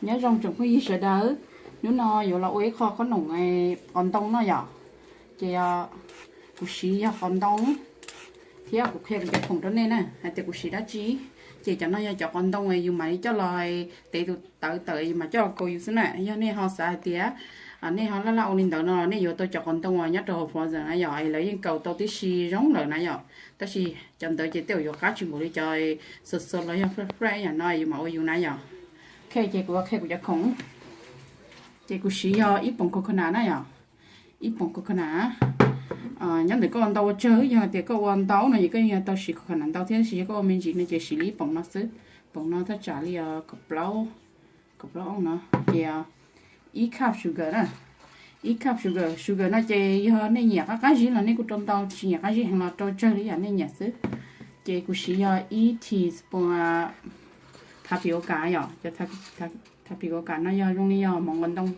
Nyob zoo tsoom phooj ywg sawv daws, hnub no yuav los ua ib qho qhob noom qos ntoo no yom. Ces kuv siv yog qos ntoo thiab kuv qhia kuv cov khoom rau nej na hais tias kuv siv dab tsi. Ces cov no yog cov qos ntoo yus mam li coj los tev tus tawv tawm yus mam coj los kaus yus xwb na. Yog nej ho xav hais tias nej ho laj laj ua li ntawd no los nej yuav tau cov qos ntoo uas nyob rau hauv frozen na yom, lawv yeej kaus tau tib si zoo lawm na yom. Tab sis cov ntawd ces tej zaum yuav qab tsis npaum li cov xos xos los yog fresh fresh yam no yus mam ua yus na yom. Ok, ces kuv qhia kuv cov khoom. Ces kuv siv yog ib poom coconut na yom. Ib poom coconut. Nyob ntawm koj ua ntau ua tsawg, yog tias koj ua ntau no ces koj yeej yuav tau siv coconut ntau thiab, tab sis yog koj ua me ntsis no ces siv li ib poom no xwb. Poom no thaj tsam li kaum plaub, kaum plaub ounce no. Ces ib cup sugar na, ib cup sugar. Sugar no ces yog nej nyiam qab qab zib los nej kuj rau ntau, tsis nyiam qab zib heev los rau tsawg li yam nej nyiam xwb. Ces kuv siv yog ib teaspoon tapioca yom, cov tapioca no yog zoo li yog hmoov nqos ntoo.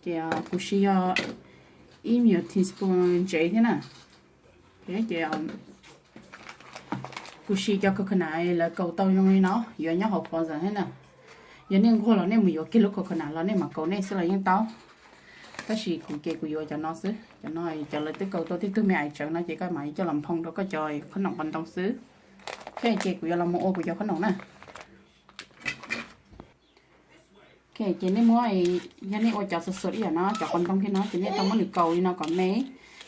Ces kuv siv yog ib me nyuam teaspoon ntsev thiab na. Ces kuv siv cov coconut lawv kaus tau zoo li no yuav nyob hauv frozen thiab na. Yog nej nquag los nej mus yuav kiag lub coconut los nej mam kaus nej xwb los yeej tau. Tab sis kuv ces kuv yuav cov no xwb, cov no cov lawv twb kaus tau tib tug me ais tsawv no ces koj mam coj los nphoo rau koj cov qhob noom qos ntoo xwb. Ok, ces kuv yuav los mus ua kuv cov qhob noom na. Ok, ces nej muab, yog nej ua cov xos xos ib yam no cov qos ntoo thiab no ces nej tau muab nws kaus li no kom me,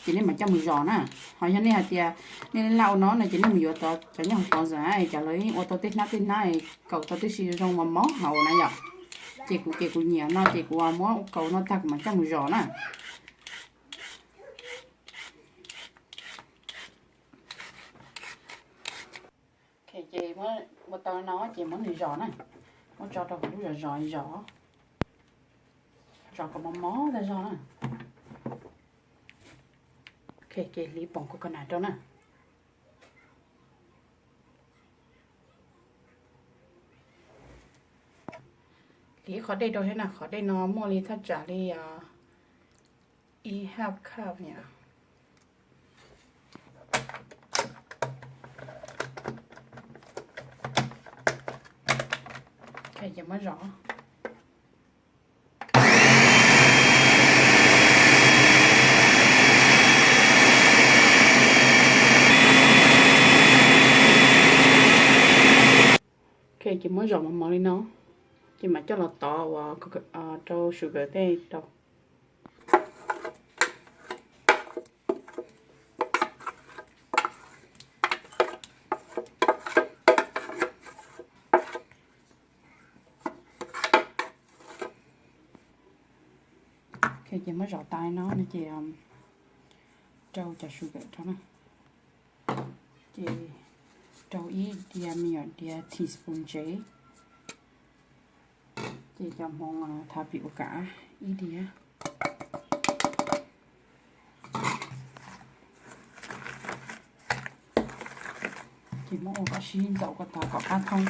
ces nej mam coj mus zom na. Ho yog nej hais tias nej laj ua no no ces nej mus yuav cov nyob hauv frozen, cov lawv yeej ua tau tej hnab tej hnab kaus tau tib si zoo mos mos hauv na yom. Ces kuv ces kuv nyiam no ces kuv muab kaus no tag kuv mam coj mus zom na. Ok, ces ua tau no ces muab nws zom na, muab tso rau hauv lub zom zom zom, zom kom mos mos tag zog na. Ok, ces hliv poom coconut rau na. Hliv qhov dej rau thiab na, qhov dej no muaj li thaj tsam li ib half cup yom. Ces muab zom. Ok, ces muab zom mos mos li no, ces mam coj los tov ua rau sugar tej rau. Ok, ces muab zom tas li no no ces rau cov sugar rau na. Ces rau ib diav me nyuam diav teaspoon ntsev. Ces cov hmoov thav pim ua kam ib diav. Ces muab ua kom sib ntxaws kom tag kom qab thoob.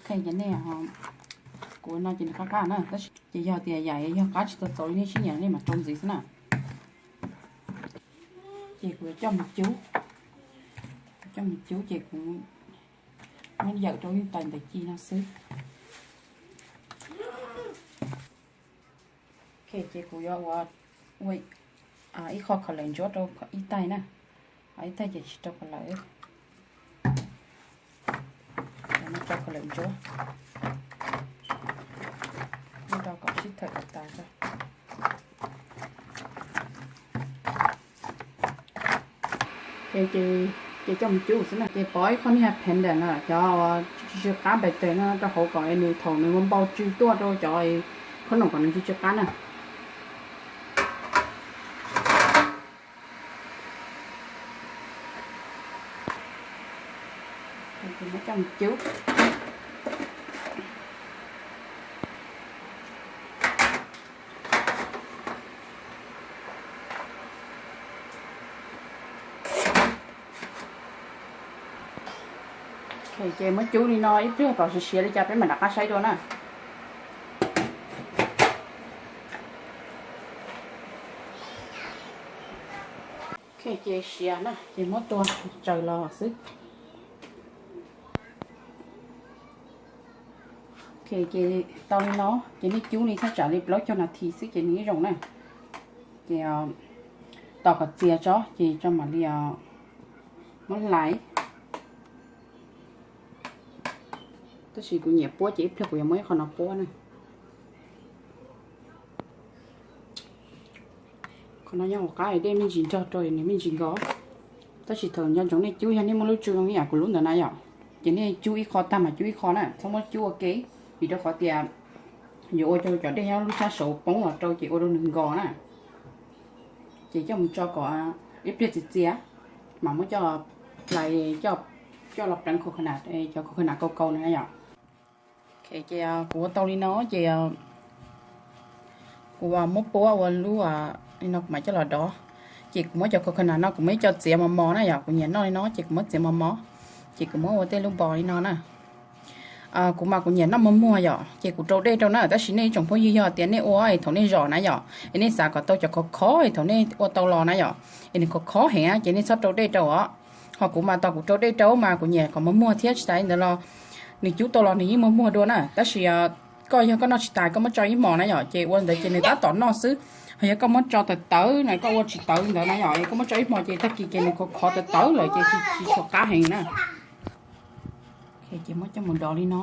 Ok, ces nej, kuv no ces nws qab qab na, tab sis ces yog tias yam yog qab tsis tau txaus li nej siab nyiam nej mam rau ntxiv xwb na. Ces kuv yuav coj mus cub, kuv coj mus cub ces kuv muab yawm rau ib tais ntawv ci no xwb. Ok, ces kuv yuav ua, ua ib qho khaum lawm ntsuab rau ib tais na, ib tais ces tsis rau khaum lawm, rau khaum lawm ntsuab, rau kom sib thawm kom tas. Ces coj mus cub xwb na, ces pov ib qho niag pendant na, cov tsw tsw qab pendant no rau hauv kom nws thaum nws ua npau tsw tuaj rau cov qhob noom kom nws tsw tsw qab na. Ces muab coj mus cub. Ok, Ces muab cub li no ib pliag kom siav siav li cas peb mam rov qab saib dua na. Ces siav na ces muab tua tsaws los xwb. Ces tau li no ces nej cub li thaj tsam li plaub caug nas this xwb ces nws yeej zoo na. Ces tos kom txias tso ces tso mam li muab hlais. Tab sis kuv nyiam puab ces ib pliag kuv yuav muab ib qho no puab na. Qhov no nyob hauv qab dej me ntsis nrog rau nws me ntsis nkaus. Tab sis thaum nco ntsoov nej cub yog nej muaj lub tswb zoo ib yam kuv lub ntawd na yom, ces nej cub ib qho tag mas cub ib qho na, txhob muab cub ua ke, vim rau qhov tias yuav ua rau cov dej nyob lub sab saud poob los rau ces ua rau nws nkos na. Ces coj mus tso kom ib pliag txias txias, mas muab coj los pleev cov coconut kaus kaus na yom. Ces kuv ua tau li no ces kuv muab puab ua lub li no kuv mam coj los dov. Ces kuv muab cov coconut no kuv muab ib co txiav mos mos na yom, kuv nyiam noj li no ces kuv muab txiav mos mos. Ces kuv muab ua tej lub bos li no na. Kuv mas kuv nyiam noj mos muag yom, ces kuv rau dej rau na, tab sis nej ib tsoom phooj ywg yog tias nej ua es thaum nej zom na yom, es nej xav kom tau cov khov khov es thaum nej ua tau los na yom, es nws khov khov heev ces nej txhob rau dej rau os. Ho kuv mas tos kuv rau dej rau mas kuv nyiam kom mos muag thiab, tsis tas li ntawd los nws cub tau los nws yeej mos muag dua na. Tab sis koj yog koj noj tsis tas koj muab tso ib hmos na yom, ces ua ntawd ces nws tab tom noj xwb. Ho yog koj muab tso tawv tawv na, koj ua tsis tawv ntawd na yom, es koj muab tso ib hmos ces tag kis ces nws khov khov tawv tawv lawm ces tsis tshua qab heev na. Ces muab coj mus dov li no.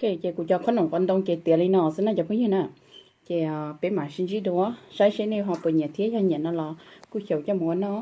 Ces kuv cov khob noom qos ntoo ces tiav li no xwb na cov phooj ywg na. Ces peb mam sib ntsib dua saib seb nej ho puas nyiam thiab, yog nyiam no los kuj xyaum coj mus ua noj.